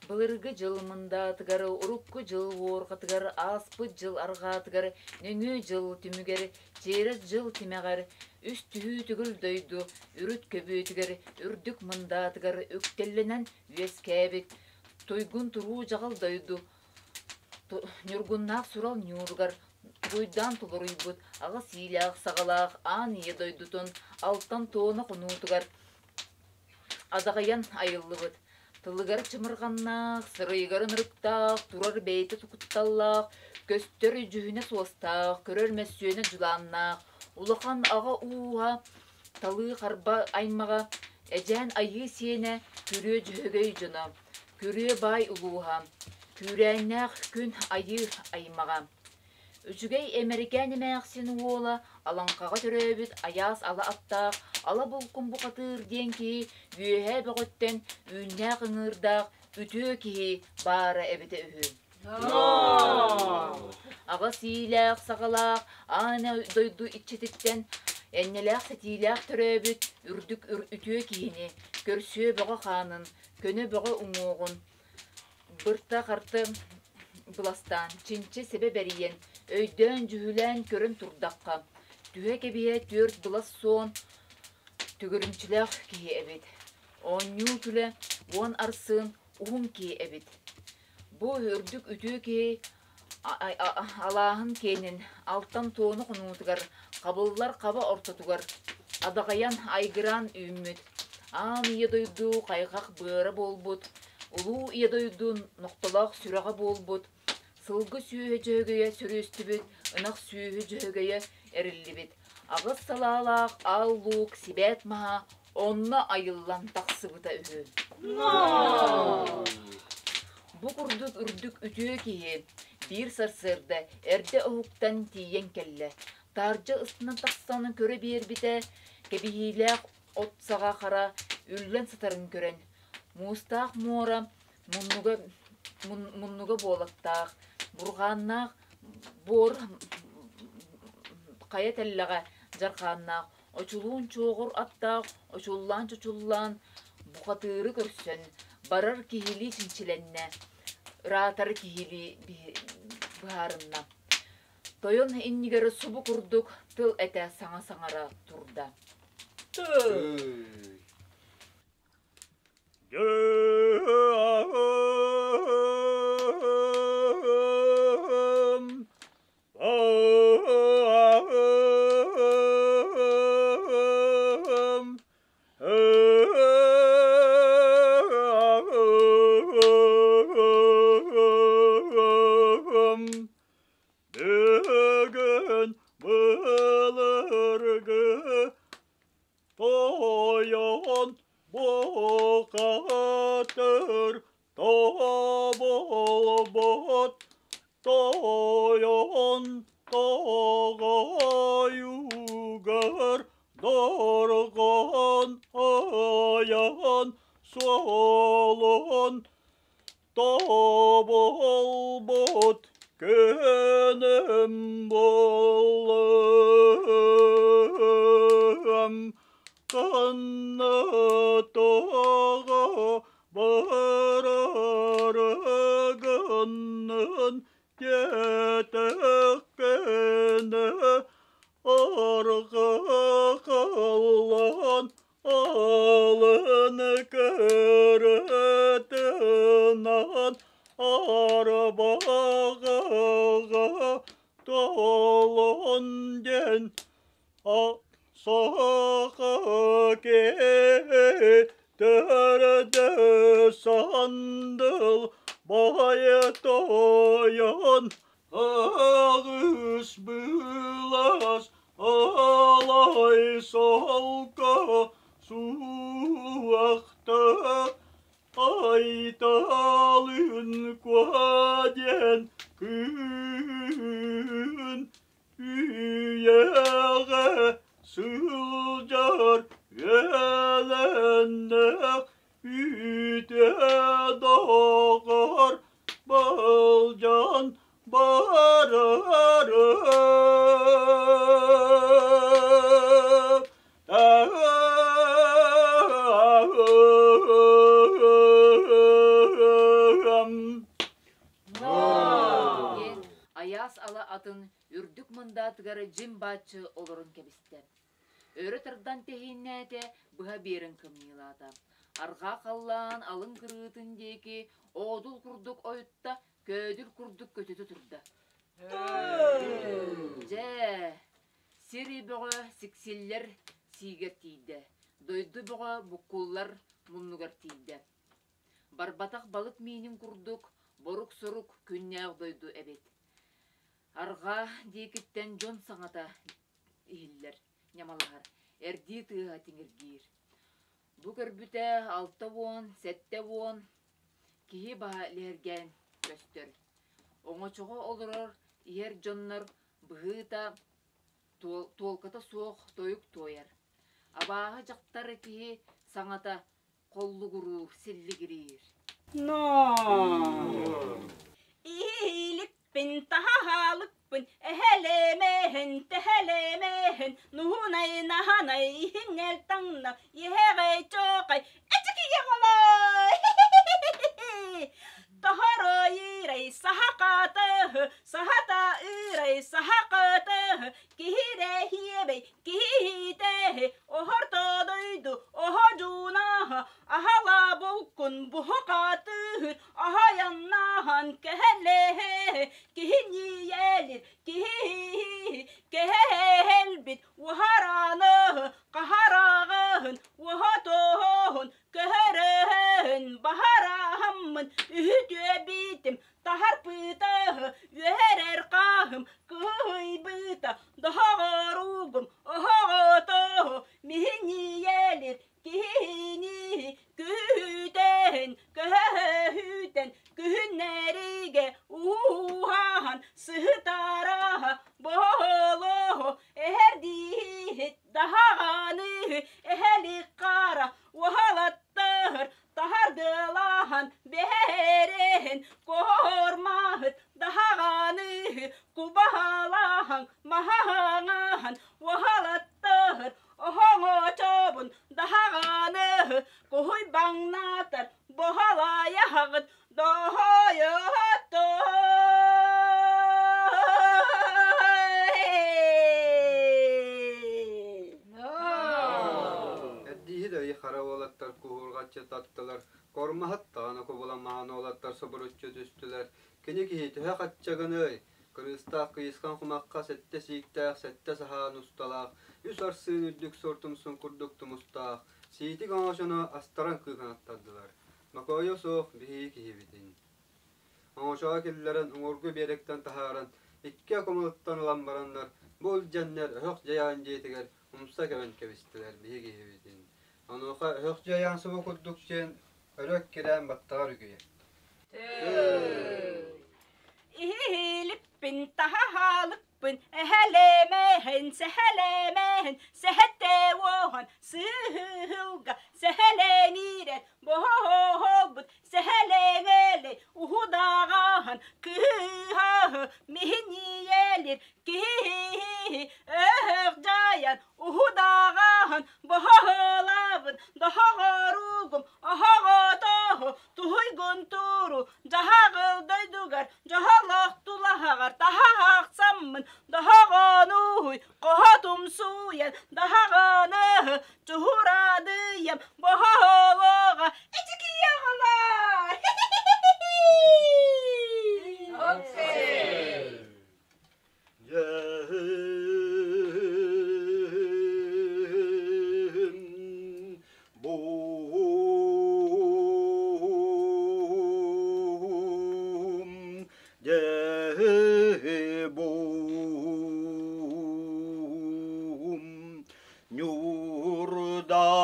Былыргы дьыл мындаатыгар, урукку дьыл уорҕатыгар, ааспыт дьыл арҕаатыгар, нөҥүө дьыл түмүгэр, чиэрэс дьыл тимэҕэр, үс түһүү төгүл дойду үрүт көбүөтүгэр, үрдүк мындаатыгар үктэллэнэн үөскээбит туйгун туруу дьаҕал дойду Ньургуннаах сурал ньууругар тугуйдаан тулуруйбут аҕыс иилээх саҕалаах аан ийэ дойдутун алтан туона хонуутугар адаҕыйан айыллыбыт, тылыгар чымырҕаннаах, сырайыгар ынырыктаах, турар бэйэтэ кутталлаах, көстөр дьүһүнэ суостаах, көрөр мөссүөнэ дьулааннаах, улахан аҕа ууһа, талыы харба аймаҕа, эдьээн айыы сиэнэ, күрүө дьөһөгөй дьоно, күрүө баай улууһа, күүрээннээх күн айыы аймаҕа. Үчүгэй Эмэрикээн эмээхсин уола Алаҥхаҕа төрөөбүт айаас ала аттаах Ала Булкун бухатыыр диэн киһи үөһээ бөҕөттөн үүннээх ыҥыырдаах үтүө киһи баара эбитэ үһү. Аҕа сиилээх саҕалаах аан дойду иччититтэн энньэлээх-сэтиилээх төрөөбүт үрдүк үтүө киһини көрсүө бөҕө хаанын, көнө бөҕө уҥуоҕун Бырта-харты быластаан, чинчи сэбэ бэрийэн, өйдөөн-дьүһүлээн көрөн турдахха, түһэ кэбиһэ түөрт былас суон төгүрүмчүлээх киһи эбит. Оонньуу күлэ уон арсыын уһун киһи эбит. Бу үрдүк үтүө киһи алааһын киэнин алтан туону хонуутугар хабыллар хаба ортотугар адаҕайан айгыраан үүммүт, аан ийэ дойду хайҕах быара буолбут, улуу ийэ дойду нохтолоох сүрэҕэ буолбут, сылгы сүөһү дьөһөгөйө сөрүөстүбүт, ынах сүөһү дьөһөгөйө эриллибит, аҕыс салаалаах аал луук сибээт маһа онно айыллан тахсыбыта үһү. Бу курдук үрдүк үтүө киһи биир сарсыарда эрдэ уһуктан тиийэн кэллэ. Таһырдьа ыстынан тахсан көрө биэрбитэ, кэбиһиилээх от саҕа хара үллэн сытарын көрөн, муустаах муора муннуга, муннуга буолактаах, бурҕааннаах буор хайа тэллэҕэ дьархааннаах очулуун чуоҕур аттаах очуллаан-чочуллаан бухатыыры көрсөн, барар киһилии чинчилэннэ, ыраатар киһилии быһаарынна. Тойон иннигэр субу курдук тыл этэ саҥа саҥара турда. Бүгүн былыргы тойон бухатыр тоболбот тойон тоҕойугар дорҕон айан суолун Тоболбут күнүм буллум, Кынны тоҕо барарыгыннын диэтэххинэ, арҕахаллан Алын кырытынан арбаҕаҕа толон диэн саха киһи төрдө сандал баайа тойон аҕыс былас Алай солко суохта айталын куа диэн күн үйэҕэ сылдьар үөлэннэх үтэ доҕор балдьан барарым. лып-бааччы олорон кэбистэ. Өрө тардан тэһииннээтэ, быһа биэрэн кымньыылаата. Арҕаа халлаан алын кырыытын диэки оодул курдук ойутта, көөдүл курдук көтүтэ турда. Дьэ, сир бөҕө сиксиллэр сиигэр тиийдэ, дойду бөҕө буккуллар муннугар тиийдэ. Барбатах балык миинин курдук борук-сорук күннээх дойду эбит. Арҕаа диэкиттэн дьон саҥата иһиллэр, ньамалаһар, эрдии тыаһа тиҥиргиир. Бу көрбүтэ 60, 70 киһи баһа лиһэргээн көстөр. Оҥочоҕо олорор иһэр дьоннор быһыыта туолката суох тойук туойар. Абааһы дьахтар киһи саҥата холлугуруур, силлигириир. Ииликпин, таһаалыкпын, эһэлэмэһин, тэһэлэмэһин, нуһунай наһанай иһиннэл таҥна, иһэҕэй чоокай, эчикиге холой! Тоһоройирай саһакатыһы, саһата ырай саһакатыһы, киһирэһиэбэй киһитэһи, оһорто дойду, оһодьуунаһа, аһала булкун буһукатыһыр, аһаяннаһан кэһэлэһэ, киһинийэлир, киһи кэһэлбит, уһараныһы, хаһараҕыһын, уһатоһун, көһөрөһөн, баһараһаммын, үһүтүөбитим, таһарпытаһы, үһэрэр хааһым, кыһыйбыта, доһоҕоругум, оһоҕотоһу, миһинийэлир, киһини күһүтэн, көһөһүтэн, күһүннэригэ ууһаһан, сыһытараһа, боһолоһо, эһэрдииһит, даһаҕаны, эһэлик хара, уһалаттыһыр, таһардылаһан, бэһэрэһин, кормаһыт, даһаҕаны, кубаһалаһан, маһаҥаһан, уһалаттыһыр, оһоҥочобун, даһаҕаны, куһуй баҥнаатар, боһалайаһаҕыт, доһойото. Эрдииһи да хара уолаттар куһурҕаччы таттылар, кормаһыт даҕаны кубуламаһан уолаттар субуруччу түстүлэр. Кини киһи төһө хаччагыный? Кырыыстаах кыйысхан кумахха сэттэ сииктээх, сэттэ саһаан усталаах, үс арсыын үрдүк сур тумсун курдук тумустаах, сиитик оҥочону астаран кыыканаттардылар. Мокойо суох биһиги киһибитин. Оҥочоҕо киллэрэн уҥуоргу биэрэктэн таһааран, икки окумалыттан ылан бараннар, бу илдьэннэр өһөх дьайаан дьиэтигэр умса кэбэн кэбистилэр биһиги киһибитин. Онуоха өһөх дьайаан субу курдук сиэн өрө эккирээн баттаҕар үкүйэ. Иһилиппин, таһаалыкпын, эһэлэмэһин, сэһэлэмэһин, сэһэтэ уоһун, сыһыылга, сэһэлэниирэн, боһоһолбут, сэһэлэҥэли, уһудаҕаһын, кыыһаһы, миһинийэлир, киһи өһөх дьайан, уһудаҕаһын, боһоһолабын, доһоҕоругум, оһоҕотоһу, туһуйгун тууру, дьаһаҕыл дойдугар, дьоһолох тулаһаҕар таһаахсаммын, доһоҕонууһуй, хоһотумсуйан, даһаҕаныһы, чуһурадыйам, боһоһолоҕа, эчикийэҕэлаа! Дьэһим буум, дьэһи-буум, ньуурдаах.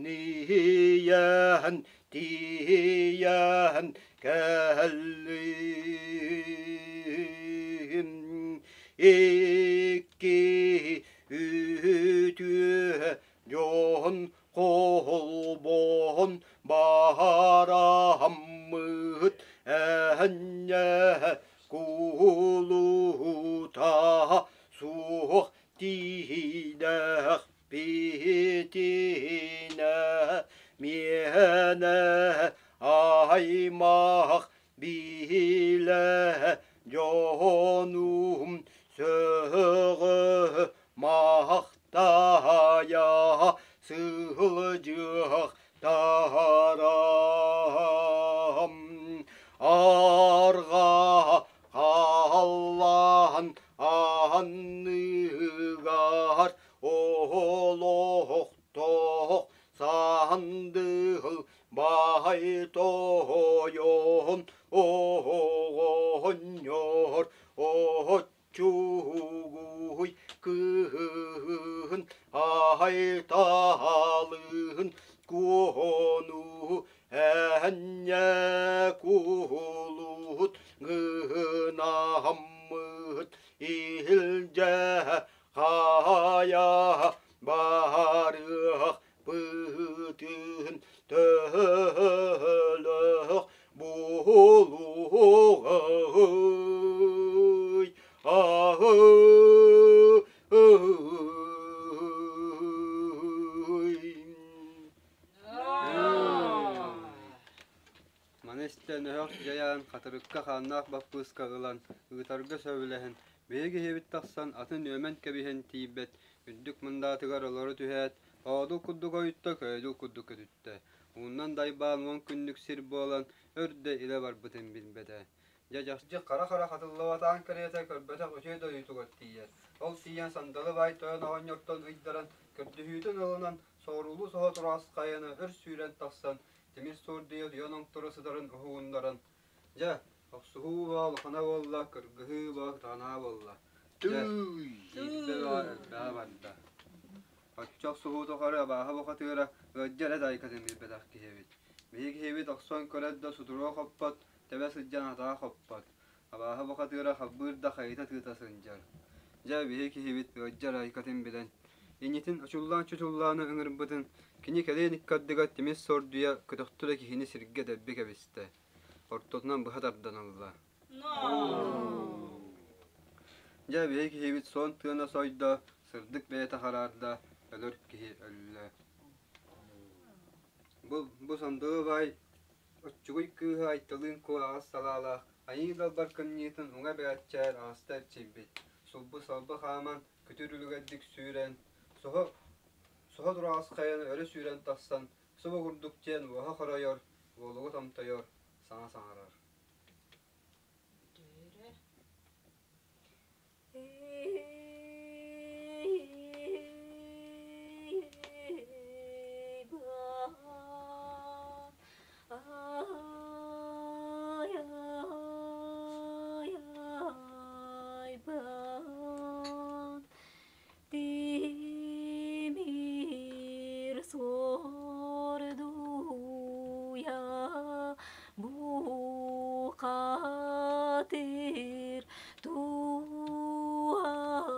Нийэн тиийэн кэллим. Икки үтүө дьон холбоон баараммыт эһэнньэ куулута суох тиийдэх Биһитинэ миэнэ аймах биһилэ дьонум сөҕө махтайа сылдьыах тарам арҕаа халлаан анныгар Олохтоох саандыгыл баай тоойон оҕонньор оччугуй кыһын айтаалыын куону энньэ куулут гынааммыт иһилдьэ Хайа барыах быһыытын төһөлөөх буолуоҕай аһый Маны истэн өһөх дьайаан хатырыкка хааннаах баппыыска ылан, ыытарга сөбүлэһэн, биһиги киһибит тахсан атын үөмэн кэбиһэн тиийбэт үрдүк мындаатыгар олоро түһээт, оодул курдук ойутта, көөдүл курдук көтүттэ. Ууннан дайбаан уон күннүк сир буолан, өр да илэ барбытын билбэтэ. Дьэ дьахчы хара-хара хатыллыбатаҕын кэриэтэ көрбөтөх үтүө дойдутугар тиийэр. Ол тиийэн сандалы баай тойон оҕонньортон ыйдаран, көрдөһүүтүн ылынан, соҕуруулуу соһо тураҕас хайаны өр сүүрэн тахсан, Тимир суордуйа утуйан оҥторо сытарын уһугуннаран, дьэ, охсуһуу баа улахана буолла, кыргыһыы баа кытаанаа буолла. Дьэ, киирдэ баа элбэҕэ барда. Оччо охсуһуу тухары абааһы бухатыыра ыалдьар эрэ дайкатын билбэтэх киһи эбит. Биһиги киһибит охсон көрөр да сутуруга хоппот, тэбэ сылдьан атаҕа хоппот. Абааһы бухатыыра халбыыр да хайыта тыыта сылдьар. Дьэ, биһи киһибит ыалдьар айкатын билэн, иннитин очуллаан-чочуллааны ыҥырбытын, кини кэлиэн икки ардыгар тимир сордуйа көтөхтө да киһини сиргэ дэлби кэбистэ. Ортотунан быһа тардан ылла. Дьэ, биһи киһибит суон тыына сойдо, сырдык бэйэтэ хараарда, өлөр киһи өллө. Бу, бу сандалы баай Оччугуй кыыһы Айталыын Куо аҕыс салаалаах Айыы Далбар кымньыытын уҥа бэҕэччээр аҕыста эрчийбит, сулбу-салбы хааман, күтүр үлүгэрдик сүүрэн, соһо, соһо тураҕас хайаны өрө сүүрэн тахсан, субу курдук диэн уоһа хоройор, уолугу томтойор, саҥа саҥарар. Тимир сордуя бухатыр туһа.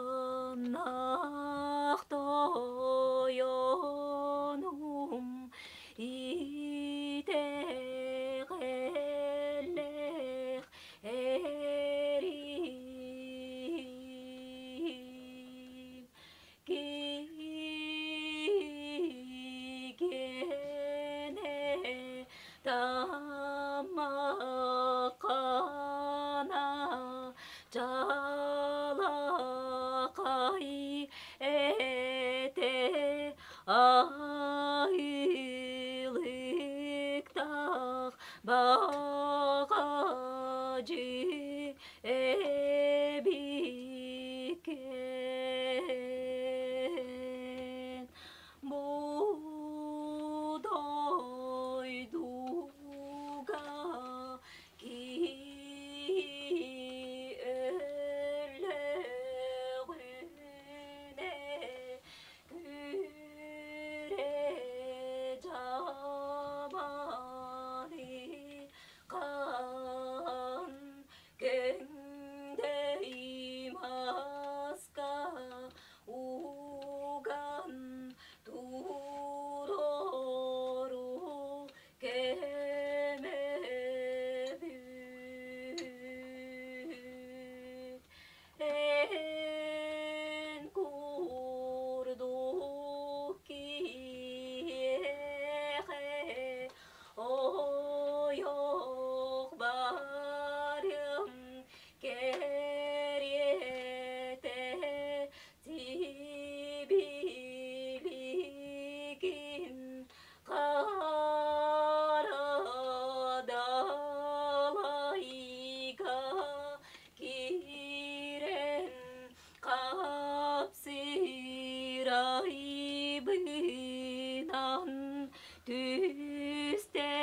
Түстэҕим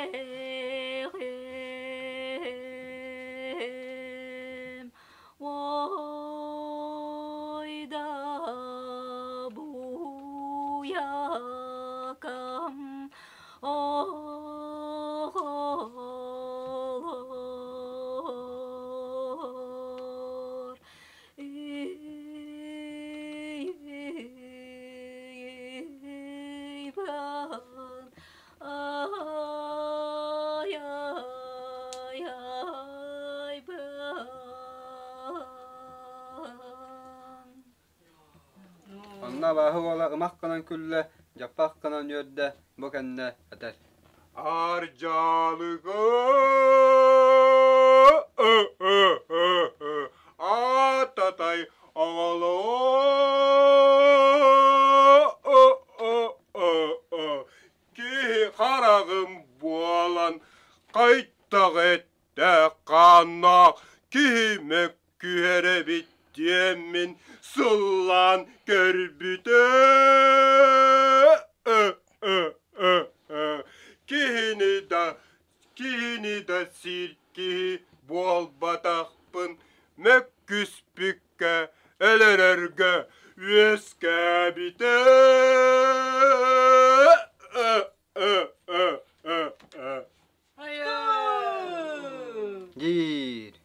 ой да буйакам оҕолор Онно абааһы уола ымах гынан күллэ, дьаппах гынан үөрдэ, бу кэннэ этэр: Ардьалыга аататай киһи хараҕым буолан хайтах этте хааннаах киһи мөккүһэрэбит диэммин сыллаан көрбүтэ киһини да киһини да сиир киһи буолбатахпын мөккүспүккэ өлөрөргө үөскээбитэ Диир.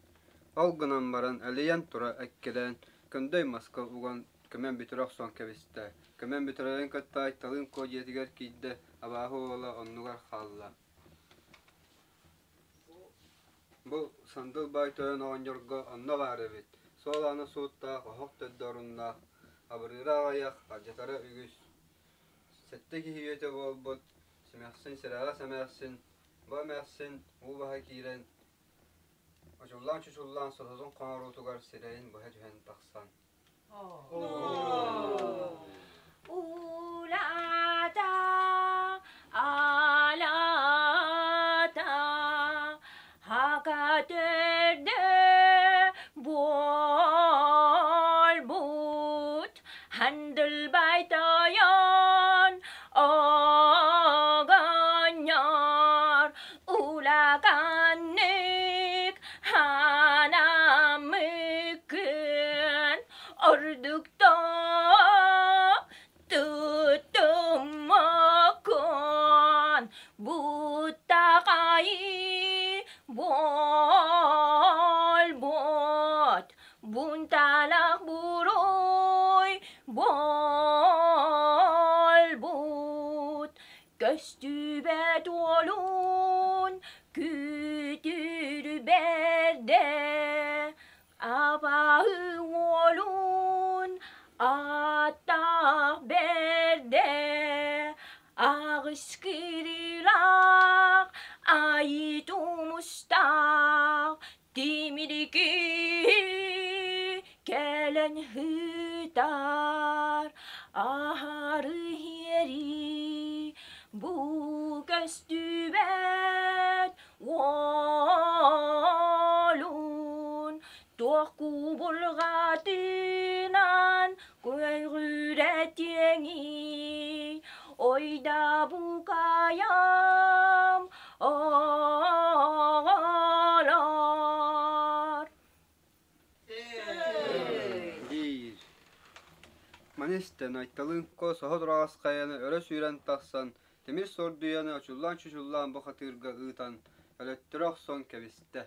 Ол гынан баран элийэн тура эккирээн, көндөй маска уган көмөн бүтэрэ охсон кэбистэ. Көмөн бүтэрэрин кытта Айталыын Куо дьиэтигэр киирдэ, абааһы уола оннугар хаалла. Бу Сандал баай тойон оҕонньорго онно баар эбит, суол аана сууттаах, оһох төрдө оруннаах, абырыыра аҕыйах, алдьатара үгүс. Сэттэ киһи үйэтэ буолбут, симэхсин сирэҕэс эмээхсин, бу эмээхсин уу баһа киирэн, очуллаан-чучуллаан сототун хоҥоруутугар сирэйин быһа түһэн тахсан Улаата, алаата, хака төрдө буолбут, хандылбай тойон оҕонньор улаканнык хаанаммыккын ордукто тутуммуккун буттаҕайы буолбут бунталах буруй буолбут Көстүбэт уолун күтүр бэрдэ, абаһы уолун ааттаах бэрдэ, аҕыс кырыылаах айыы тумустаах тимирики кэлэн ыытар аһары иэри бу көстүбэт уолун туох кубулҕатынан көйгүрэтиэҥий ойда букайам оҕолор Диир. Маны истэн Айталыын Куо соһо тураҕас хайаны өрө сүүрэн тахсан, тимир суордуйаны очуллаан-чучуллаан бу хатыырга ыытан, өлөттөрө охсон кэбистэ.